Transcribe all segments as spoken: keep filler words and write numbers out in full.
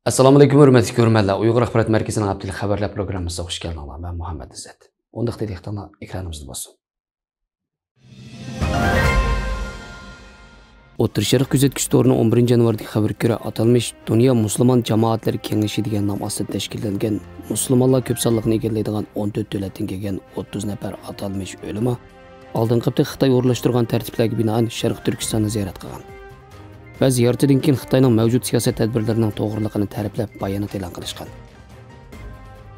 ئەسسالامۇئەلەيكۇم، ھۆرمەتلىك كۆرۈرمەنلەر. ئۇيغۇر ئاخبارات مەركىزىنىڭ ھەپتىلىك خەۋەرلەر پروگراممىسىغا خۇش كەلدىڭلار. مەن مۇھەممەد ئىززەت. ئۇنداق دېدى، دىققىتىڭلار ئېكرانىمىزدا بولسۇن. ئوتتۇرا شەرق كۆزەتكۈچ تورىنىڭ ئون بىرىنچى يانۋاردىكى خەۋىرىگە كۆرە، ئاتالمىش دۇنيا مۇسۇلمان جامائەتلىرى كېڭىشى دېگەن نام ئاستىدا تەشكىللەنگەن، مۇسۇلمانلار كۆپ سانلىقىنى ئىگىلەيدىغان ئون تۆت دۆلەتتىن كەلگەن ئوتتۇز نەپەر ئاتالمىش ئۆلىما ئالدىنقى ھەپتە خىتاي ئورۇنلاشتۇرغان تەرتىپلەرگە بىنائەن شەرقىي تۈركىستاننى زىيارەت قىلغان ۋە زىيارىتىدىن كېيىن خىتاينىڭ مەۋجۇت سىياسەت تەدبىرلىرىنىڭ توغرىلىقىنى تەرىپلەپ بايانات ئېلان قىلىشقان.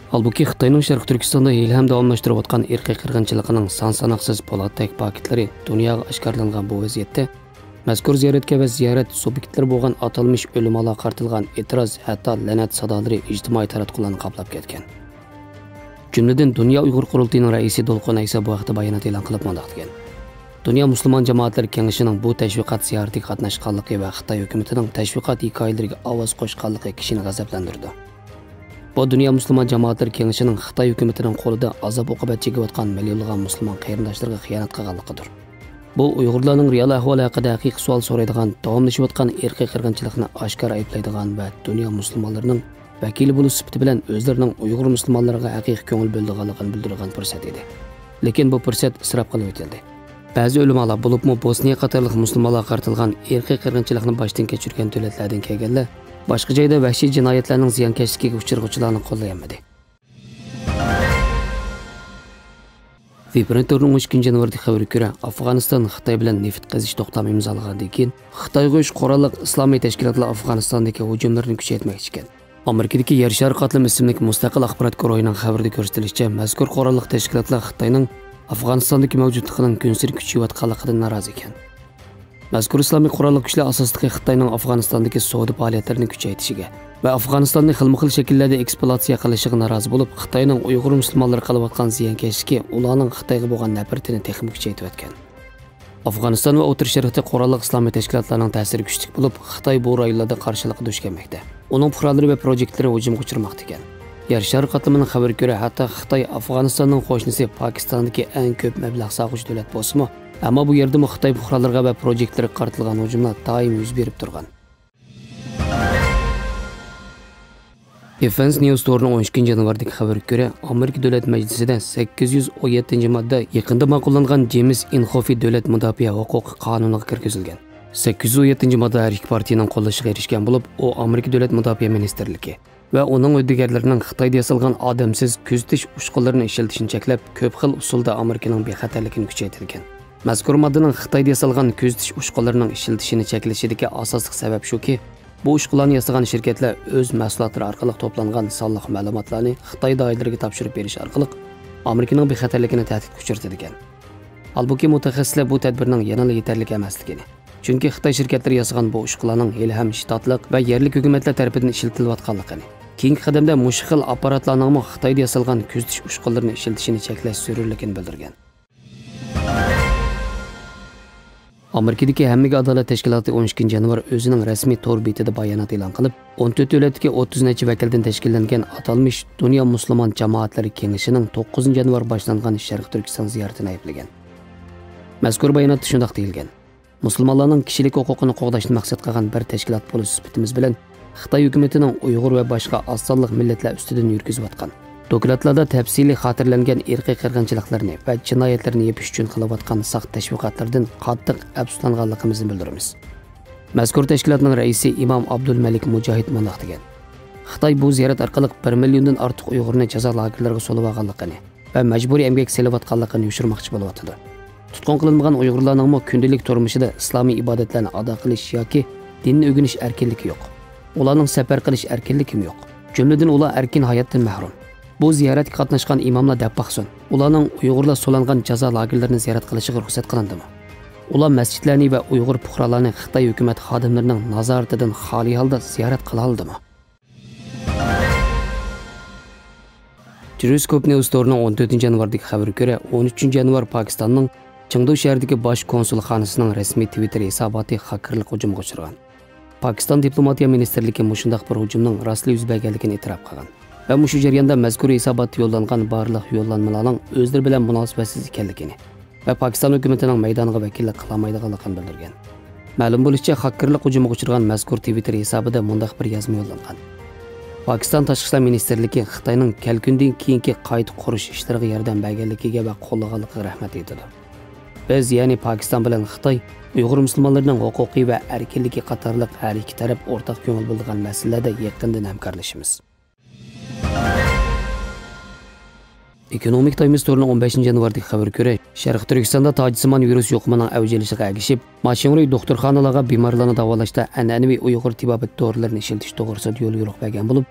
ھالبۇكى، خىتاينىڭ شەرقىي تۈركىستاندا ھېلىھەم داۋاملاشتۇرۇۋاتقان ئىرقىي قىرغىنچىلىقىنىڭ سان ساناقسىز پولاتتەك پاكىتلىرى دۇنياغا ئاشكارىلانغان بۇ ۋەزىيەتتە، مەزكۇر زىيارەتكە ۋە زىيارەت سۇبيېكتلىرى بولغان ئاتالمىش ئۆلىمالارغا قارىتىلغان ئېتىراز، ھەتتا لەنەت سادالىرى ئىجتىمائىي تاراتقۇلارنى قاپلاپ كەتكەن. جۈملىدىن، دۇنيا ئۇيغۇر قۇرۇلتىيىنىڭ رەئىسى دولقۇن ئەيسا بۇ ھەقتە بايانات ئېلان قىلىپ مۇنداق دېگەن: دۇنيا مۇسۇلمان جامائەتلىرى كېڭىشىنىڭ بۇ تەشۋىقات زىيارىتىگە قاتناشقانلىقى ۋە خىتاي ھۆكۈمىتىنىڭ تەشۋىقات ھېكايىلىرىگە ئاۋاز قوشقانلىقى كىشىنى غەزەپلەندۈرىدۇ. بۇ دۇنيا مۇسۇلمان جامائەتلىرى كېڭىشىنىڭ خىتاي ھۆكۈمىتىنىڭ قولىدا ئازاب-ئوقۇبەت چېكىۋاتقان مىليونلىغان مۇسۇلمان قېرىنداشلىرىغا خىيانەت قىلغانلىقىدۇر. بۇ ئۇيغۇرلارنىڭ رېئال ئەھۋالى ھەققىدە ھەقىقىي سوئال سورايدىغان، داۋاملىشىۋاتقان ئىرقىي قىرغىنچىلىقنى ئاشكارا ئەيىبلەيدىغان ۋە دۇنيا مۇسۇلمانلىرىنىڭ ۋەكىلى بولۇش سۈپىتى بىلەن ئۆزلىرىنىڭ ئۇيغۇر مۇسۇلمانلىرىغا ھەقىقىي كۆڭۈل بۆلىدىغانلىقىنى بىلدۈرىدىغان پۇرسەت ئىدى. لېكىن بۇ پۇرسەت ئىسراپ قىلىۋېتىلدى. بەزى ئۆلىمالار، بولۇپمۇ بوسنىيە قاتارلىق مۇسۇلمانلارغا قارىتىلغان ئىرقىي قىرغىنچىلىقنى باشتىن كەچۈرگەن دۆلەتلەردىن كەلگەنلەر، باشقا جايدا ۋەھشىي جىنايەتلەرنىڭ زىيانكەشلىكىگە ئۇچرىغۇچىلارنى قوللىيالمىدى. ۋىبرىنتورنىڭ ئون ئىككىنچى يانۋاردىكى خەۋىرىگە كۆرە، ئافغانىستان خىتاي بىلەن نېفىت قېزىش توختامى ئىمزالىغاندىن كېيىن، خىتايغا ئۆچ قوراللىق ئىسلامىي تەشكىلاتلار ئافغانىستاندىكى ھۇجۇملىرىنى كۈچەيتمەكچىكەن. ئامېرىكىدىكى يەر شارى قاتلىمى ئىسىملىك مۇستەقىل ئاخبارات گۇرۇھىنىڭ خەۋىرىدە كۆرسىتىلىشىچە، مەزكۇر قوراللىق تەشكىلاتلار خىتاينىڭ ئافغانىستاندىكى مەۋجۇتلۇقىنىڭ كۈنسېرى كۈچىيىۋاتقانلىقىدىن نارازى ئىكەن. مەزكۇر ئىسلامىي قوراللىق كۈچلەر ئاساسلىقى خىتاينىڭ ئافغانىستاندىكى سودا پائالىيەتلىرىنى كۈچەيتىشىگە ۋە ئافغانىستاننى خىلمۇ خىل شەكىللەردە ئېكسپلۇئاتاتسىيە قىلىشىغا نارازى بولۇپ، خىتاينىڭ ئۇيغۇر مۇسۇلمانلىرىغا قىلىۋاتقان زىيانكەشلىكى ئۇلارنىڭ خىتايغا بولغان نەپرىتىنى تېخىمۇ كۈچەيتىۋەتكەن. ئافغانىستان ۋە ئوتتۇرا شەرقتە قوراللىق ئىسلامىي تەشكىلاتلارنىڭ تەسىرى كۈچلۈك بولۇپ، خىتاي بۇ رايونلاردا قارشىلىققا دۇچ كەلمەكتە. ئۇنىڭ پۇقرالىرى ۋە پروژېكتلىرى ھۇجۇمغا ئۇچرىماقتا ئىكەن. يەر شارى قاتلىمىنىڭ خەۋىرىگە كۆرە، ھەتتا خىتاي ئافغانىستاننىڭ قوشنىسى پاكىستاندىكى ئەڭ كۆپ مەبلەغ سالغۇچى دۆلەت بولسىمۇ، ئەمما بۇ يەردىمۇ خىتاي پۇقرالىرىغا ۋە پروژېكتلىرىغا قارىتىلغان ھۇجۇملار دائىم يۈز بېرىپ تۇرغان. دىفېنس نيۇز تورىنىڭ ئون ئىككىنچى يانۋاردىكى خەۋىرىگە كۆرە، ئامېرىكا دۆلەت مەجلىسىدە سەككىز يۈز ئون يەتتىنچى ماددا يېقىندا ماقۇللانغان جېيمس ئىنخوفى دۆلەت مۇداپىئە ھوقۇقى قانۇنىغا كىرگۈزۈلگەن. سەككىز يۈز ئون يەتتىنچى ماددا ھەر ئىككى پارتىيىنىڭ قوللىشىغا ئېرىشكەن بولۇپ، ئۇ ئامېرىكا دۆلەت مۇداپىئە مىنىستىرلىكى ۋە ئۇنىڭ ھۆددىگەرلىرىنىڭ خىتايدا ياسالغان ئادەمسىز كۆزىتىش ئۇچقۇنلىرىنى ئىشلىتىشنى چەكلەپ، كۆپ خىل ئۇسۇلدا ئامېرىكىنىڭ بىخەتەرلىكىنى كۈچەيتىدىكەن. مەزكۇر ماددىنىڭ خىتايدا ياسالغان كۆزىتىش ئۇچقۇنلىرىنىڭ ئىشلىتىشىنى چەكلىشىدىكى ئاساسلىق سەۋەب شۇكى، بۇ ئۇچقۇنلارنى ياسىغان شىركەتلەر ئۆز مەھسۇلاتلىرى ئارقىلىق توپلانغان سانلىق مەلۇماتلارنى خىتاي دائىرىلىرىگە تاپشۇرۇپ بېرىش ئارقىلىق ئامېرىكىنىڭ بىخەتەرلىكىنى تەھدىتكە ئۇچرىتىدىكەن. ھالبۇكى، مۇتەخەسسىسلەر بۇ تەدبىرنىڭ يەنىلا يېتەرلىك ئەمەسلىكىنى، چۈنكى خىتاي شىركەتلىرى ياسىغان بۇ ئۇچقۇنلارنىڭ ھېلىھەم شتاتلىق ۋە يەرلىك ھۆكۈمەتلەر تەرىپىدىن ئىشلىتىلىۋاتقانلىقىنى، كېيىنكى قەدەمدە مۇشۇ خىل ئاپپاراتلارنىڭمۇ خىتايدا ياسالغان كۆزىتىش ئۇچقۇنلىرىنى ئىشلىتىشىنى چەكلەش زۆرۈرلۈكىنى بىلدۈرگەن. ئامېرىكىدىكى ھەممىگە ئادالەت تەشكىلاتى ئون ئىككىنچى يانۋار ئۆزىنىڭ رەسمىي تور بېتىدە بايانات ئېلان قىلىپ، ئون تۆت دۆلەتتىكى ئوتتۇز نەچچە ۋەكىلدىن تەشكىللەنگەن ئاتالمىش دۇنيا مۇسۇلمان جامائەتلىرى كېڭىشىنىڭ توققۇزىنچى يانۋار باشلانغان شەرقىي تۈركىستان زىيارىتىنى ئەيىبلىگەن. مەزكۇر باياناتتا شۇنداق دېيىلگەن: مۇسۇلمانلارنىڭ كىشىلىك ھوقۇقىنى قوغداشنى مەقسەت قىلغان بىر تەشكىلات بولۇش سۈپىتىمىز بىلەن، خىتاي ھۆكۈمىتىنىڭ ئۇيغۇر ۋە باشقا ئاز سانلىق مىللەتلەر ئۈستىدىن يۈرگۈزۈۋاتقان، دوكلاتلاردا تەپسىلىي خاتىرىلەنگەن ئىرقىي قىرغىنچىلىقلىرىنى ۋە جىنايەتلىرىنى يېپىش ئۈچۈن قىلىۋاتقان ساختا تەشۋىقاتلىرىدىن قاتتىق ئەپسۇسلانغانلىقىمىزنى بىلدۈرىمىز. مەزكۇر تەشكىلاتنىڭ رەئىسى ئىمام ئابدۇلمەلىك مۇجاھىد مۇنداق دېگەن: خىتاي بۇ زىيارەت ئارقىلىق بىر مىليوندىن ئارتۇق ئۇيغۇرنى جازا لاگېرلىرىغا سولىۋالغانلىقىنى ۋە مەجبۇرىي ئەمگەك سېلىۋاتقانلىقىنى يوشۇرماقچى بولۇۋاتىدۇ. تۇتقۇن قىلىنمىغان ئۇيغۇرلارنىڭمۇ كۈندىلىك تۇرمۇشىدا ئىسلامىي ئىبادەتلەرنى ئادا قىلىش ياكى دىننى ئۆگىنىش ئەركىنلىكى يوق. ئۇلارنىڭ سەپەر قىلىش ئەركىنلىكىمۇ يوق. جۈملىدىن ئۇلار ئەركىن ھاياتتىن مەھرۇم. بۇ زىيارەتكە قاتناشقان ئىماملار دەپ باقسۇن، ئۇلارنىڭ ئۇيغۇرلار سولانغان جازا لاگېرلىرىنى زىيارەت قىلىشىغا رۇخسەت قىلىندىمۇ؟ ئۇلار مەسچىتلەرنى ۋە ئۇيغۇر پۇقرالارنى خىتاي ھۆكۈمەت خادىملىرىنىڭ نازارىتىدىن خالىي ھالدا زىيارەت قىلالىدىمۇ؟ تىرىسكوپ نيۇز تورىنىڭ ئون تۆتىنچى يانۋاردىكى خەۋىرىگە كۆرە، ئون ئۈچىنچى يانۋار پاكىستاننىڭ چېڭدۇ شەھىرىدىكى باش كونسۇلخانىسىنىڭ رەسمىي تىۋىتتېر ھېساباتى خاككېرلىق ھۇجۇمىغا ئۇچرىغان. پاكىستان دىپلوماتىيە مىنىستىرلىكى مۇشۇنداق بىر ھۇجۇمنىڭ راستلا يۈز بەرگەنلىكىنى ئېتىراپ قىلغان ۋە مۇشۇ جەرياندا مەزكۇر ھېساباتتا يوللانغان بارلىق يوللانمىلارنىڭ ئۆزلىرى بىلەن مۇناسىۋەتسىز ئىكەنلىكىنى ۋە پاكىستان ھۆكۈمىتىنىڭ مەيدانغا ۋەكىللىك قىلالمايدىغانلىقىنى بىلدۈرگەن. مەلۇم بولۇشىچە، خاككېرلىق ھۇجۇمىغا ئۇچرىغان مەزكۇر تىۋىتتېر ھېسابىدا مۇنداق بىر يازما يوللانغان: پاكىستان تاشقى ئىشلار مىنىستىرلىكى خىتاينىڭ كەلكۈندىن كېيىنكى قايتا قۇرۇش ئىشلىرىغا ياردەم بەرگەنلىكىگە ۋە قوللىغانلىقىغا رەھمەت ئېيتىدۇ. بىز، يەنى پاكىستان بىلەن خىتاي، ئۇيغۇر مۇسۇلمانلىرىنىڭ ھوقۇقى ۋە ئەركىنلىكى قاتارلىق ھەر ئىككى تەرەپ ئورتاق كۆڭۈل بۆلىدىغان مەسىلىلەردە يېقىندىن ھەمكارلىشىمىز. ئېكونومىك تايمز تورىنىڭ ئون بەشىنچى يانۋاردىكى خەۋىرىگە كۆرە، شەرقىي تۈركىستاندا تاجسىمان ۋىرۇس يۇقۇمىنىڭ ئەۋج ئېلىشىغا ئەگىشىپ، ماشىنرۇي دوختۇرخانىلارغا بىمارلارنى داۋالاشتا ئەنئەنىۋى ئۇيغۇر تېبابىتى دورىلىرىنى ئىشلىتىش توغرىسىدا يوليورۇق بەرگەن بولۇپ،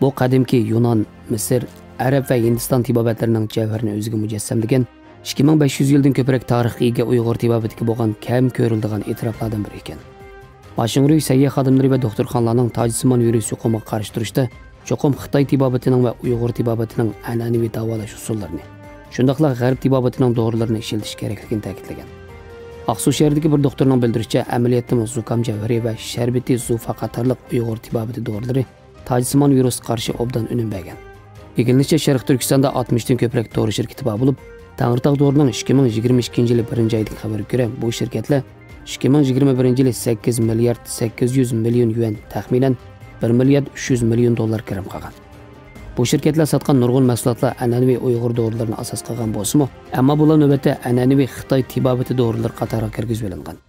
بۇ قەدىمكى يۇنان، مىسىر، ئەرەب ۋە ھىندىستان تېبابەتلىرىنىڭ جەۋھىرىنى ئۆزىگە مۇجەسسەملىگەن ئىككى مىڭ بەش يۈز يىلدىن كۆپرەك تارىخقا ئىگە ئۇيغۇر تېبابىتىگە بولغان كەم كۆرۈلىدىغان ئېتىراپلاردىن بىرى ئىكەن. ماشىنرۇي سەھىيە خادىملىرى ۋە دوختۇرخانىلارنىڭ تاجسىمان ۋىرۇس يۇقۇمىغا قارشى تۇرۇشتا چوقۇم خىتاي تېبابىتىنىڭ ۋە ئۇيغۇر تېبابىتىنىڭ ئەنئەنىۋى داۋالاش ئۇسۇللىرىنى، شۇنداقلا غەرب تېبابىتىنىڭ دورىلىرىنى ئىشلىتىش كېرەكلىكىنى تەكىتلىگەن. ئاقسۇ شەھىرىدىكى بىر دوختۇرنىڭ بىلدۈرۈشىچە، ئەمەلىيەتتىمۇ زۇكام جەۋھىرى ۋە شەربىتى زۇفا قاتارلىق ئۇيغۇر تېبابىتى دورىلىرى تاجسىمان ۋىرۇسقا قارشى ئوبدان ئۈنۈم بەرگەن. ئىگىلىنىشىچە، شەرقىي تۈركىستاندا ئاتمىشتىن كۆپرەك دورا شىركىتى بار بولۇپ، تەڭرىتاغ دورىنىڭ ئىككى مىڭ يىگىرمە ئىككىنچى يىلى بىرىنچى ئايدىكى خەۋىرىگە كۆرە، بۇ شىركەتلەر ئىككى مىڭ يىگىرمە بىرىنچى يىلى سەككىز مىليارد سەككىز يۈز مىليون يۈەن، تەخمىنەن بىر مىليارد ئۈچ يۈز مىليون دوللار كىرىم قىلغان. بۇ شىركەتلەر ساتقان نۇرغۇن مەھسۇلاتلار ئەنئەنىۋى ئۇيغۇر دورىلىرىنى ئاساس قىلغان بولسىمۇ، ئەمما بۇلار نۆۋەتتە ئەنئەنىۋى خىتاي تېبابىتى دورىلىرى قاتارىغا كىرگۈزۈۋېلىنغان.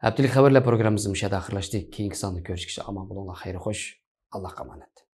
ھەپتىلىك خەۋەرلەر پروگراممىمىز مۇشۇ يەردە ئاخىرلاشتى. كېيىنكى ساندا كۆرۈشكىچە ئامان بولۇڭلار، خەير خوش، ئاللاھقا ئامانەت.